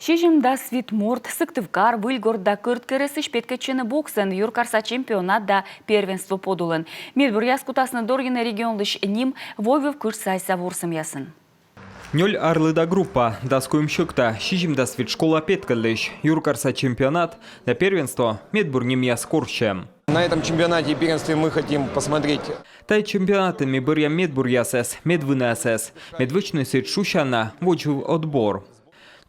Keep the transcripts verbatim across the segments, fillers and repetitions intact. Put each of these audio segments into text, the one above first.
Сизимдас вит морт Сыктывкар, Выльгорт да Кӧрткерӧсысь петкӧдчӧны боксӧн юркарса чемпионат да первенство подулын. Медбуръяс кутасны дорйыны регионлысь ним Войвыв кытшсайса ворсӧмъясын. Нёль арлыда группа, дас куим сьӧкта, сизимдас вит школа петкӧдлысь, юркарса чемпионат да первенство медбур нимъяс корсьӧм. На этом чемпионате и первенстве мы хотим посмотреть. Тайӧ чемпионатын ми бӧръям медбуръясӧс, медвынаясӧс, мед вӧчны сідз шусяна водзвыв отбор.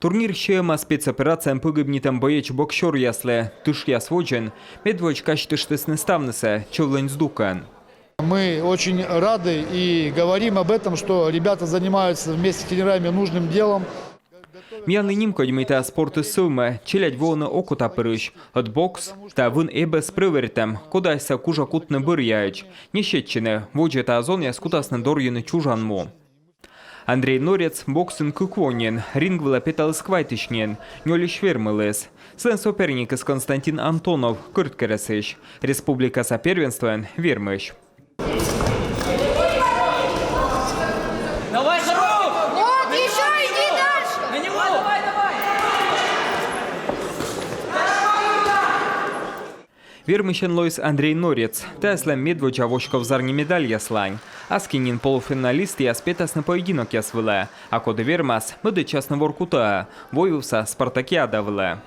Турнир сиӧма спецоперацияын погибнитӧм боеч-боксёръяслы, тышъяс водзын медводз казьтыштісны ставнысӧ чӧвлӧнь здукӧн. Мы очень рады и говорим об этом, что ребята занимаются вместе с тренерами нужным делом. Миянлы нимкодь, мый тайӧ спортыс сӧвмӧ, челядь воӧны окотапырысь. Ӧд бокс — тайӧ вын эбӧс прӧверитӧм, кодаыссӧ кужа кутны бӧръяӧдз. Не сетчыны, водзӧ тайӧ зонъяс кутасны дорйыны чужан му. Андрей Норец боксын кык во нин, ринг вылӧ петаліс квайтысь нин, нёльысь вермыліс. Сылӧн соперникыс Константин Антонов, Кӧрткерӧсысь, республикаса первенствоын вермысь. Давай, хорош! Вот, ещё иди дальше! На него! Давай, давай! Вермысьӧн лоис Андрей Норец. Тайӧ сылӧн медводдза воськов зарни медальяслань. Аски нин полуфиналистъяс петасны поединокъяс вылӧ. А коді вермас, мӧдӧдчасны Воркутаӧ, Войвывса спартакиада вылӧ.